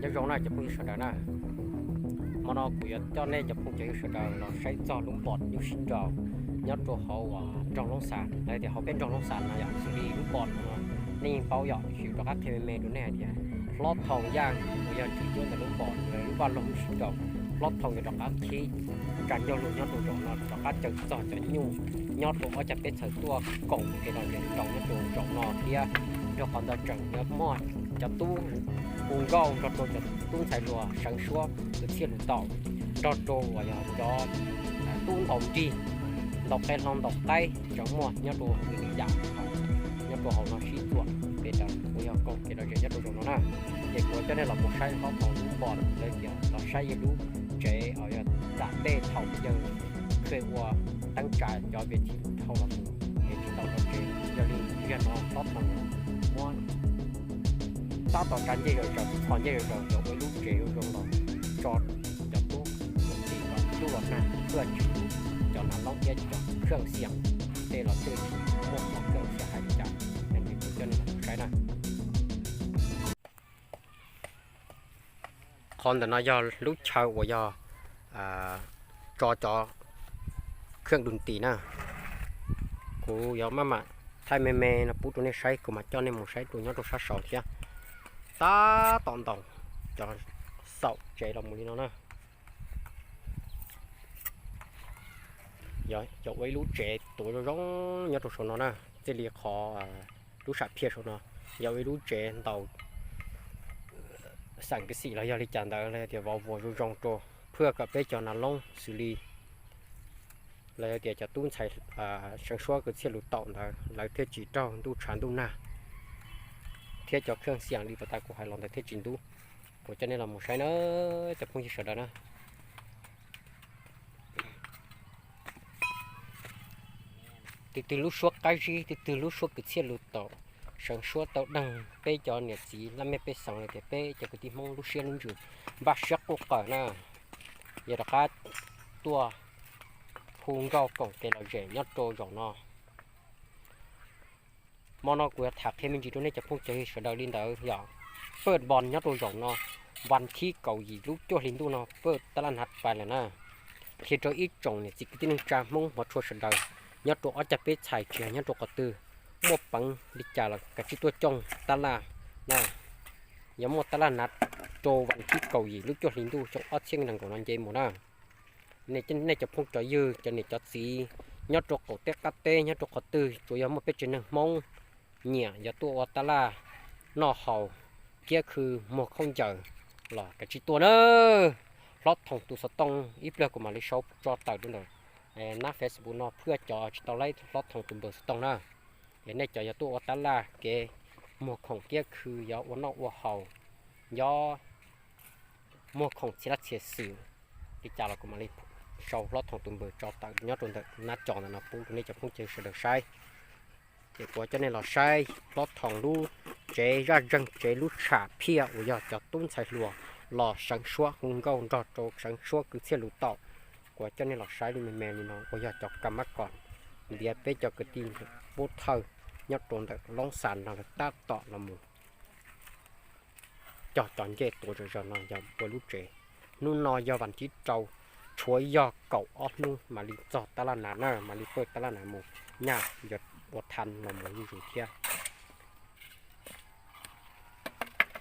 Nyob zoo na cov phooj ywg sawv daws na, hmo no kuv yuav coj nej cov phooj cov ywg sawv daws los saib txog lub npos nyuj sib nraus nyob rau hauv nroog Loob Xas, los tias hauv peb nroog Loob Xas no yom. Xws li lub npos no nej yeej paub yom, tiam sis rov qab qhia me me rau nej hais tias Hlob Thoom Yaj uas yog tswv cuab ntawm lub npos, lub vaj loog nyuj sib nraus, Hlob Thoom yuav rov qab qhib tsa ncauj lug nyob rau zaum no rov qab caw txog cov nyuj nyob rau ob cag peb txhais tuaj koom kev lom zem nraus nyob rau zaum no thiab. Nrog qhov ntawd tseem yuav muaj cov tub hu nkauj nrog rau cov tub ntxhais hluas Seev Suab kwv txhiaj lus taum, nrog rau uas yog cov tub ntaus nrig, ntaus qe hlau ntaus qaib tseem muaj nyob rau yam nyob rau hauv no sib txuam pem uas yog koom kev lom zem nyob rau zaum no na. Ces kuv coj nej los mus saib Hlob Thoom lub npos, lawv tias los saib yawg lub tsev uas yog nram tej thaum yawg kheej ua teeb tsa cov viv thib dhau los mus es tsis tau tau tsev. Yog li yog no Hlob Thoom muab tab tom tsa ncej zom zaws, txhos ncej zom zaws cov ua ib lub tsev zoo zoo los tso cov tub mus tim los tub los nag, tsuaj tsis cov nav loob thiab cov khaj xiam tej los thiaj tsis muaj qhov khaj xiam hais li cas. Ces kuv coj nej los saib na. Qhov ntawm no yog lub chaw uas yog tso cov khaj du ntis na. Kuv yuav maj mam thaij me me no pub rau nej saib, kuv mam coj nej mus saib rau nyob rau sab saud thiab. Tab tom ntaus cov xaum tsev los mus li no na. Yog cov ua ib lub tsev tuav zoo zoo nyob rau saum no na, txij li qhov lub sam phiaj saum no, yog ua ib lub tsev ntaus xeem kwv xim los yog li cas ntawd los yog tias vov vuas zoo zoo rau, phwaj kom peb cov nav loob xws li los yog tias cov tub ntxhais Seev Suab kwv txhiaj lus taum ntawd lawv thiaj tsis raug ntuj tshav ntuj nag thiab cov khaj xiam li pas tas kuv hais los ntawd thiaj tsis ntub. Kuv coj nej los mus saib na cov phooj ywg sawv daws na. Tus twg lub suab qab zib, tus twg lub suab kwv txhiaj lus taum, Seev Suab tau deeg peb cov niam txiv laj mej pej xeem los tias peb cov kwv tij Hmoob lub siab lub ntsws npaj siab quj qaws na, yog rov qab tuaj hu nkauj koom kev lom zem nyob rau zaum no. Hmo no kuv yuav tham qhia me ntsis rau nej cov phooj cov ywg sawv daws li ntawd yog paj npos nyob rau zaum no, vas thib kaum yim lub cuaj hli ntuj no paj tab laj nav pais lawm na. Qhia rau ib tsoom niam txiv kwv tij neej tsa Hmoob hmov tshua sawv daws nyob rau ob cag peb txhais tsis hais nyob rau qhov twg, muaj peev li cas los kav tsij tuaj cooj tab laj na. Yog muaj tab laj nav rau vas thib kaum yim lub cuaj hli ntuj xyoo ob txhiab nees nkaum no nce mus na. Nej cov phooj cov ywg cov niam cov txiv nyob rau qaum teb qab teb nyob rau qhov twg tsuas yog muaj peb tsev neeg Hmoob nyiam yuav tuaj ua tab laj noj haus kiab khw muag khaub ncaws los kav tsij tuaj na. Hlob Thoom tus xov tooj ib pliag kuv mam li sau tso tawm rau ntawm nab Facebook no phwaj cov tsis tau laib Hlob Thoom tus npawb xov tooj na. Es nej cov yuav tuaj ua tab laj kev muag khoom kiab khw, yuav ua noj ua haus, yuav muag khoom txhia laj txhia xwm li cas los kuv mam li sau Hlob Thoom tus npawb tso tawm nyob rau ntawm nab cov ntawm no pub rau nej cov phooj cov ywg sawv daws saib. Ces kuv coj nej los saib Hlob Thoom lub tsev zaj zeeg tsev lub sam phiaj uas yog cov tub ntxhais hluas los Seev Suab hu nkauj nrog rau Seev Suab kwv txhiaj lus taum. Kuv coj nej los saib li me me li no uas yog cov kam mab kom ntiav peb cov kwv tij pub thawj nyob rau ntawm Loob Xas no lawv tab tom los mus cog cov ncej tuav zom zaws no yog ua lub tsev. Hnub no yog vas thib rau, tshuav yog kaum ob hnub mam li txog tab laj nav na, mam li paj tab laj nav mus, nyaj yuav ua thav los mus zuj zus thiab.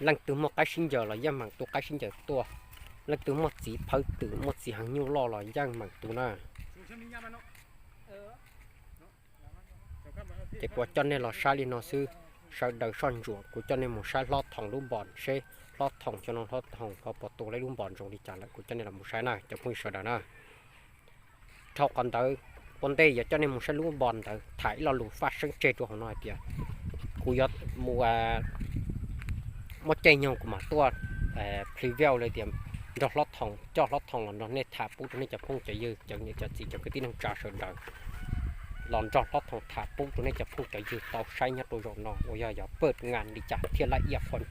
Leej twg muaj qaib sib ncaws los yeej meem tu qaib sib ncaws tuaj, leej twg muaj txiv phawv twm muaj txiv heev nyuj loj los yeej meem tu na. Ces kuv coj nej los saib li no xwb, sawv daws soj ntsuam, kuv coj nej mus saib Hlob Thoom lub npos seb Hlob Thoom xyoo no Hlob Thoom ho puas tu lub npos zoo li cas lawm, kuv coj nej los mus saib na cov phooj ywg sawv daws na. Dhau qhov ntawd, ua ntej yuav coj nej mus saib lub npos ntawd tham ib lo lus faj seeb tseg rau hauv no hais tias kuv yuav mus muaj caij nyoog kuv mam tuaj preview li tias nrog Hlob Thoom, coj Hlob Thoom los nrog nej tham pub rau nej cov phooj cov ywg cov niam cov txiv cov kwv tij neej tsa sawv daws los nrog Hlob Thoom tham pub rau nej cov phooj cov ywg tau saib nyob rau zaum no uas yog yog paj nga li cas thiaj laj iaj qhuav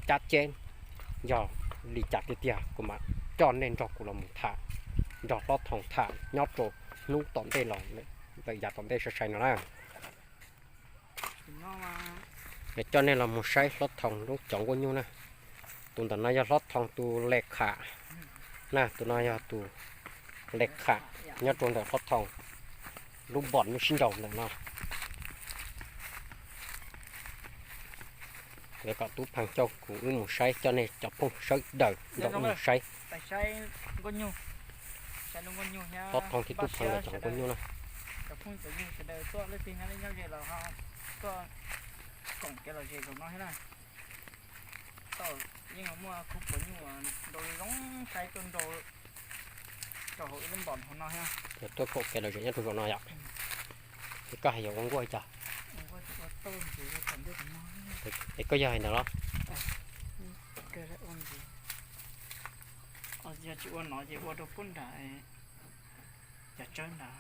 cab ceb yog li cas tiag tiag, kuv mam coj nej nrog kuv los mus tham, nrog Hlob Thoom tham nyob rau hnub tom ntej los lawm yav tom ntej sai sai no na. Coj nej los mus saib Hlob Thoom lub cov nkuaj nyuj na. Tus ntawm no yog Hlob Thoo tus le kham na, tus no yog tus le kham nyob rau ntawm Hlob Thoo lub npom nyuj sib nraus ntawm no. Kom tub Pheej coj kuv wb mus saib, coj nej cov phooj sawv daws nrog wb mus saib. Hlob Thoo thiab tub Pheej nkawd cov nkuaj nyuj na. Tuaj kaum kev lom zem nyob rau zaum no yom. Es koj hais yog ua nkuaj cas? Es koj yog hais ntawd los? Yog tsis ua no ces ua rau pub nram cov tsawb nrad.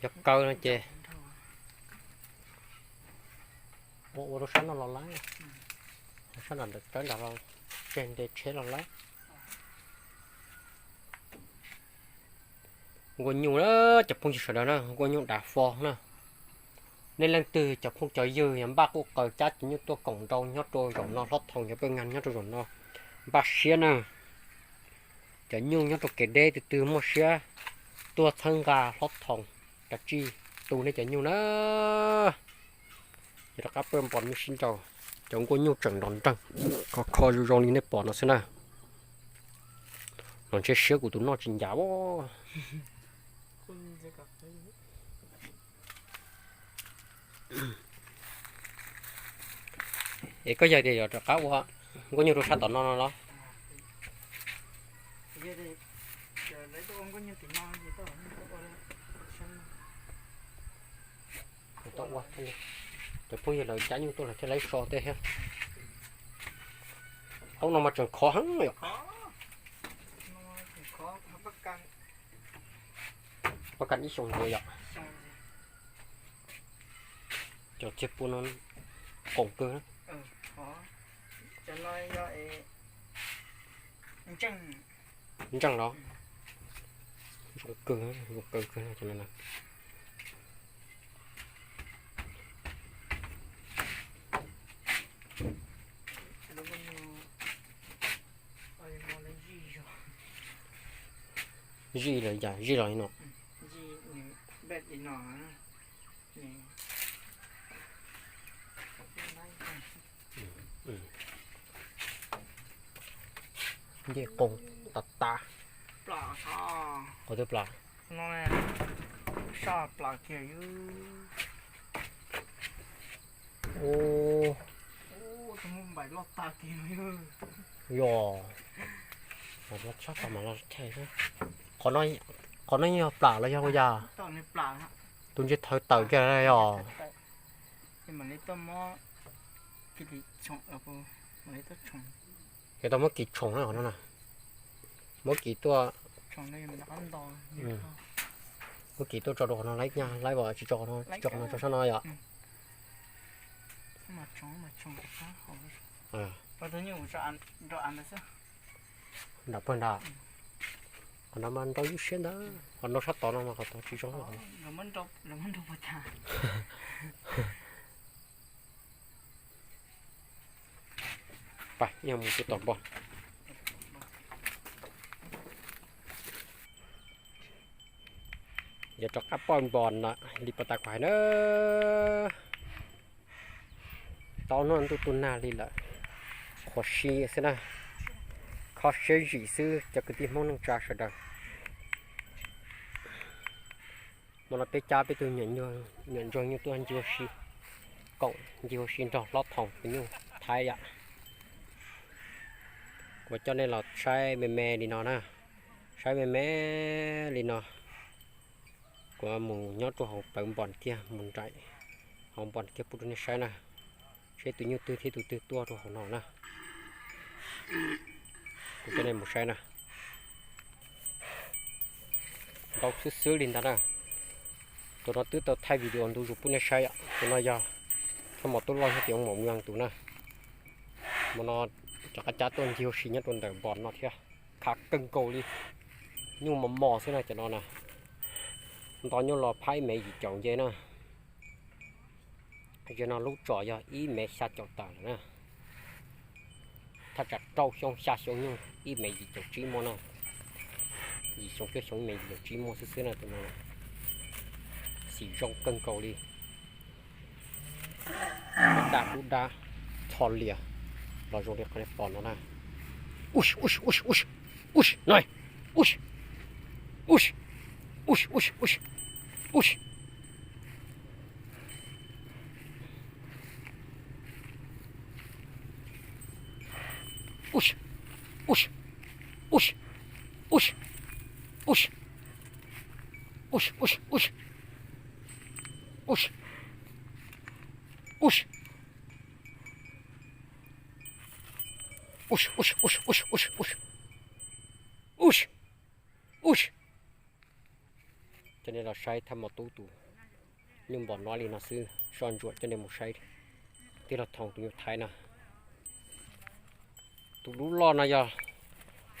Yog kaw no ces ua ua rau sab no los lawm, sab nram ntawm tsawb nrad los tseg nte tsheb los lawm. Nkuaj nyuj na, cov phooj ywg sawv daws na, nkuaj nyuj dav fo na. Nej leej twg cov phooj cov ywg yog npaj quj qaws cab cov nyuj tuaj koom nrau nyob rau zaum no, Hlob Thoo cov pej ngas nyob rau zaum no, npaj siab na. Cov nyuj nyob rau kev deb, tus twg muaj siab tuaj txhawb nqa Hlob Thoo kav tsij tu nej cov nyuj na. Yog rov qab pawg npom nyuj sib nraus, cov nkuaj nyuj tseem nrov nreeg, kho kho zoo zoo li nej pom no xwb na. Los ntshe siab kuv tus noj tsis ncav. Es koj yog tias yuav rov qab ua nkuaj nyuj rau sab tom no no los? Cov phooj ywg lawv cab nyuj tuaj lawv thiaj laib so tej thiab. Taub no mas tseem khov heev yom. Pab kam ib xyoos ntawd yom. Cov txiag pua no qoos kawg. Ntseej los? Zoo kawg, zoo kawg kawg cov no na. Zij los yog zij los li no. Ncej qoos tas tas. Qhov twg plam? Yog, qhov no yeej yog plam los yog ua cas? Tus ntsej thawv tawm kiag yog. Ces tau muab kis tshoom na qhov no na. Muab kis tuaj, muab kis tuaj tso rau qhov no laib nyaj laib, tsis tso qhov no, tsis tso qhov no, tso sab no yom. Nram pawg nrad, qhov no mas nrau ywj siab ntag, qhov nrau sab tod no mas qhov tod tsis zoo. Pab ib mus tom npoo. Yog rov qab poj npoo na, li puag ta kuv hais na. Tau hnub ntuj tu nag li lawm, qhuav si xwb na, kho siab zim xwb cov kwv tij Hmoob neej tsa sawv daws. Hmo no peb cab peb tug nyuam ntsuag nyuj tuaj ncig ua si, koom ncig ua si nrog Hlob Thoom tus nyuj Thaib yom. Kuv coj nej los saib me me li no na, saib me me li no. Kuv mus nyob rau hauv plawv npoo kiag, mus nraim hauv npoo kiag pub rau nej saib na, seb tus nyuj twg thiab tus twg tuaj rau hauv no na. Kuv coj nej mus saib na. Ntau xwb xwb li ntag na. Tus no twb tau thaij video ntu zus pub nej saib, tus no yog Thaj Mos Tub Loj thiab Tiav Mos Muas tus na. Hmo no rov qab cab tuaj ncig ua si nyob rau ntawm npoo no thiab, khav kawg nkaus li. Nyuj mos mos xwb na cov no na. Nto nyuj los phab ib mev yim caum nce na. Zaum no lub tsom yog ib mev xya caum tawm lawm na. Thaj tsam rau xyoo xya xyoo nyuj ib mev yim caum tsib muaj na. Yim xyoo cuaj xyoo ib mev yim caum tsib muaj xwb xwb na tus no. Xim zoo kawg nkaus li. Daj dub dab txho lias los zoo li qhov nej pom no na. Uj, uj, uj, uj, uj, no, uj, uj, uj, uj, uj, uj. Uj, uj, uj, uj, uj, uj, uj, uj, uj, uj, uj, uj, uj, uj, uj, uj, uj, uj. Coj nej los saib thaj mos tub tus nyuj npom no li no xwb, soj ntsuam coj nej mus saib. Tij laug Thoo tus nyuj Thaib na. Tus dub loj no yog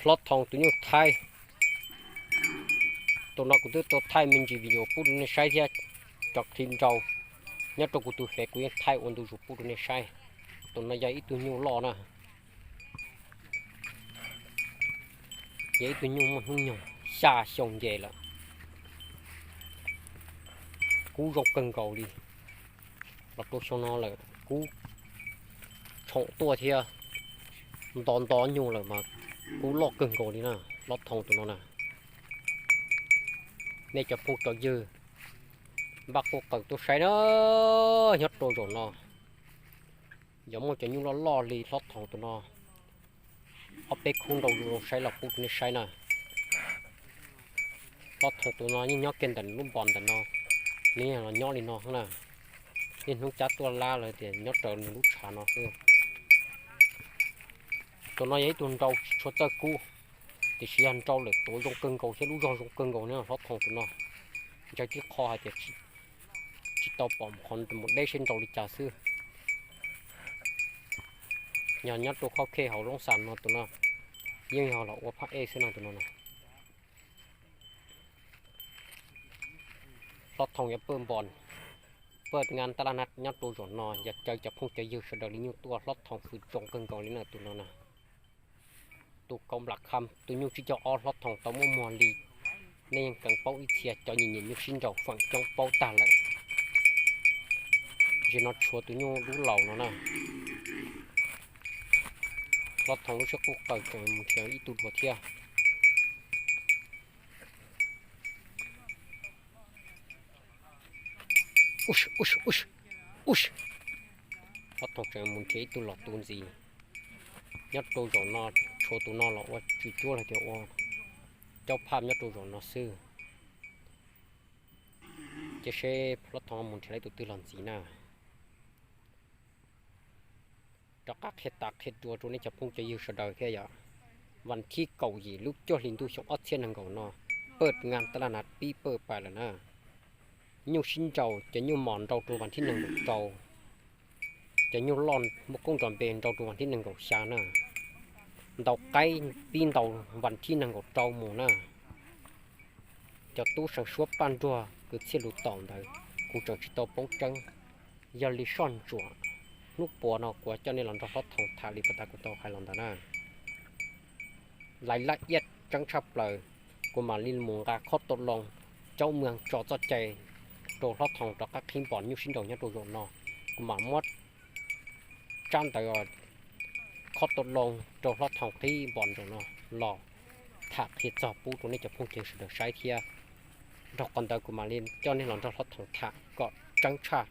Hlob Thoo tus nyuj Thaib. Tus no kuv twb tau thaij me ntsis video pub rau nej saib thiab, cov clip nrau nyob rau kuv tus fev kuv yeej thaij ua ntu zus pub rau nej saib. Tus no yog ib tug nyuj loj na, yog ib tug nyuj muaj hnub nyoog xya xyoo nce lawm. Kub zoo kawg nkaus li. Los rau xyoo no lawm kub tshoom tuaj thiab nto nto nyuj lawm mas kub loj kawg nkaus li na. Hlob Thoo tus no na, nej cov phooj cov ywg npaj qub qees tuaj saib na. Nyob rau zaum no yog muaj cov nyuj loj loj li Hlob Thoo tus no, ob peb khub nrau zoo saib los pub rau nej saib na. Hlob Thoo tus no yeej nyob kiag ntawm lub npos ntawm no, nws los nyob li no na. Niaj hnub cab tuaj lab los tias nyob raws nws lub tshav no xwb. Tus no yog ib tug nrau tsis tshua txawj kub, tiam sis yog nrau lawm tuav zoo kawg nkaus thiab lub zog zoo kawg nkaus na Hlob Thoo tus no. Ntshai tib qho hais tias tsis tau pom qhov mus deb seb nrau li cas xwb. Yog nyob rau khov khej hauv Loob Xas no tus no yeej yog los ua phab ej xwb no tus no na. Hlob Thoo yuav pawj npos, pawj nqa taj laj nab nyob rau zaum no yog caw cov phooj cov ywg sawv daws li nyuj tuaj, Hlob Thoo hwm zoo kawg nkaus li na tus no na. Tus kaus nplam kham tus nyuj tsib caug ob Hlob Thoo tau muaj muag li, nej yeej kheev paub ib txhia, cov nyiam nyiam nyuj sib nraus feem coob paub tag lawm. Zaum no tshuav tus nyuj dub laus no na. Hlob Thoo lub siab quj qaws tseem mus nrhiav ib tug dua thiab. Hlob Thoo tseem mus nrhiav ib tug los tu ntxiv. Nyob rau zaum no tshuav tus no los ua tswv cuab los tias ua caub phaj nyob rau zaum no xwb. Cia seb Hlob Thoo mus nrhiav ib tug twg los ntxiv na. Rov qab qhia tas qhia dua rau nej cov phooj cov ywg sawv daws thiab yom. Vas thib kaum yim lub cuaj hli ntuj xyoo ob txhiab nees nkaum no, pawj nqa taj laj nab pib pawj pais lawm na. Nyuj sib nraus, cov nyuj mos nrau rau vas thib nees nkaum rau, cov nyuj loj muaj koob nrov npe nrau rau vas thib nees nkaum xya na. Ntaus qaib pib ntaus vas thib nees nkaum rau mus na. Cov tub seev suab paj nruag kwv txhiaj lus tom ntawd kuv tseem tsis tau paub tseeb. Yog li soj ntsuam hnub puas no kuv coj nej los nrog Hlob Thoo tham li puag ta kuv tau hais los ntawd na. Lais laj iab tseeb tshaj plaws, kuv mam li mus nqa khob tau loo caub mweeg tso txoj cai rau Hlob Thoo rov qab qhib npos nyuj sib nraus nyob rau zaum no. Kuv mam muab tsab ntawv khob tau loo rau Hlob Thoo qhib npos zaum no los tham qhia txog pub rau nej cov phooj ywg sawv daws saib thiab. Dhau qhov ntawd kuv mam li coj nej los nrog Hlob Thoo tham kom tseeb tshaj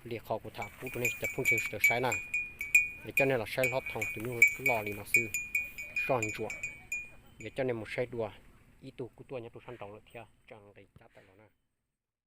li qhov kuv tham pub rau nej cov phooj ywg sawv daws saib na. Yuav coj nej los saib Hlob Thoo tus nyuj loj li no xwb, soj ntsuam. Yuav coj nej mus saib dua, ib tug kuj tuaj nyob rau sab nraud lawm thiab, tseem nqis cab tawm los na.